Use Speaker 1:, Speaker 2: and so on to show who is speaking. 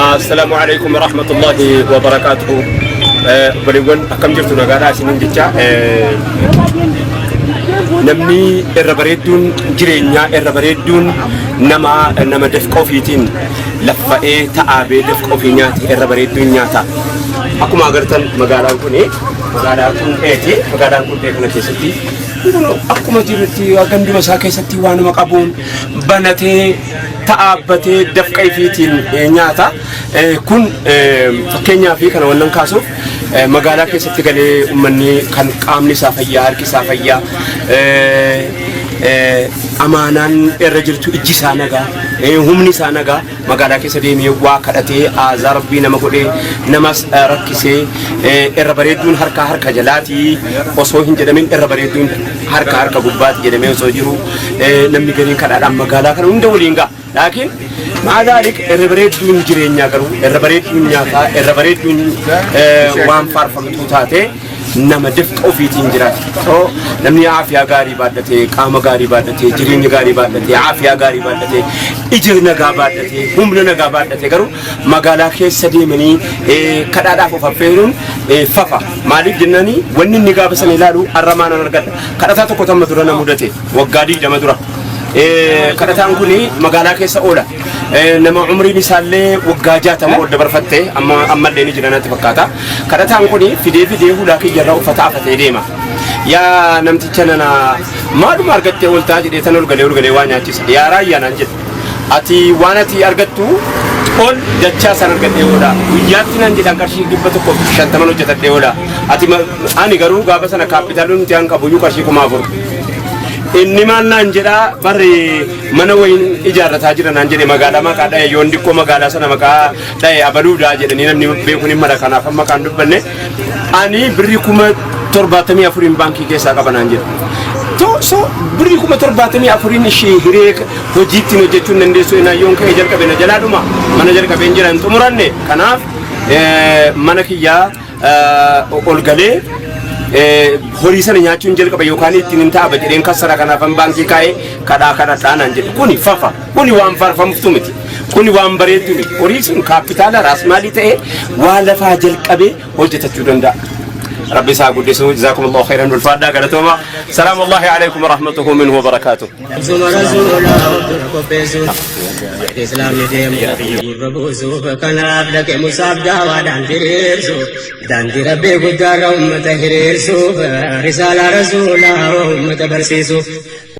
Speaker 1: Assalaamu alaikum warahmatullahi wabarakaatuhu. Obboleewwan, akkam jirtu? Nagaadhaa isiniin jecha. Namni irra bareedduun jireenyaa, irra bareedduun nama, nama dafqa ofiitiin laffa'ee ta'aabee dafqa ofii nyaate irra bareedduun nyaata. Akkuma agartan magaalaan kun magaalaa Qundheeti. Magaalaan Qundhee kana keessatti kun akkuma jirutti ganduma isaa keessatti waanuma qabuun banatee ta'aabbatee dafqa ifiitiin nyaata. Kun fakkeenyaa fi kana wannan kaasuuf, magaalaa keessatti galee uummanni kan qaamni isaa fayyaa, harki isaa fayyaa, amaanaan irra jirtu, ijji isaa nagaa, humni isaa nagaa, magaalaa keessa deemee waa kadhatee aazaa rabbii nama godhee namas rakkisee, irra bareedduun harkaa harka jalaatii osoo hin jedhamin, irra bareedduun harka harka gubbaati jedhamee osoo jiru, namni gariin kadhaadhaan magaalaa kana hunda waliin ga'a. Laakiin maadaalik irra bareedduun jireenyaa garuu, irra bareedduun nyaataa, irra bareedduun waan faarfamtuu taate nama dafqa ofiitiin jiraate. So namni aafiyaa gaarii baadhatee, qaama gaarii baadhatee, jireenya gaarii baadhatee, aafiyaa gaarii baadhatee, ija nagaa baadhatee, humna nagaa baadhatee garuu magaalaa keessa deemanii kadhaadhaaf of affeeruun fafa. Maaliif jennaani, wanni inni gaafa sana ilaalu har'a maanan argadha. Kadhataa tokko tamma dura na mudate, waggaa 20 dura. Kadhataan kun magaalaa keessa oola. Nama umriin isaallee waggaa 60 ol dabarfatte, amma ammallee ni jira natti fakkaata. Kadhataan kun fidee fidee hulaa kiyyarra uffata afatee deema. Yaa namticha nana, maaluma argattee ooltaa jedhee tan ol galee ol galee waa nyaachisa. Yaa raayyaa naan jedhe. Ati waan ati argattu ol dachaa san argadhee oola. Guyyaatti naan jedhan qarshii 150 hojjetadhee oola. Ati ani garuu gaafa sana kaapitaalli nuti an qabu iyyuu qarshii 4000. Inni maal naan jedhaa, barri mana wayiin ijaarrataa jira naan jedhe. Magaalaa maqaa dha'e, yoon diqqoo magaalaa sana maqaa dha'e abaluudhaa jedhanii namni beekuun hin mala, kanaaf amma kan dubbanne. Ani birrii 74,000 baankii keessaa qaba naan jedhe. To so birrii 74,000 ishee hiree hojiittiin hojjechuu hin dandeessu. Yoon ka'ee jalqabe na jalaa dhuma, mana jalqabeen jira hin xumuranne. Kanaaf mana kiyyaa ol galee horii sana nyaachuun jalqaba yookaan ittiin hin ta'a jedheen kassara, kanaafan baankii kaa'ee kadhaa kadhadhaa naan jedhe. Kuni fafa, kuni waan faarfamtu miti, kuni waan bareeddu miti. Horii sun kaapitaala raasmaalii ta'ee waa lafaa jalqabee hojjetachuu danda'a. Rabbi isaa guddisu. Jazaakumullahu khairan, ulfaadhaa, galatooma. Salaamu Allahi alaikum warahmatuhu minhu wabarakaatuh.
Speaker 2: Suma rasuulaa dura qopheessuuf islaamni deemu gurra buusuuf, kanaaf dhaqe Musaaf daawaadhaan diriirsuuf, daandii rabbii guddaarra ummata hiriirsuuf, risaalaa rasuulaa ummata barsiisuuf.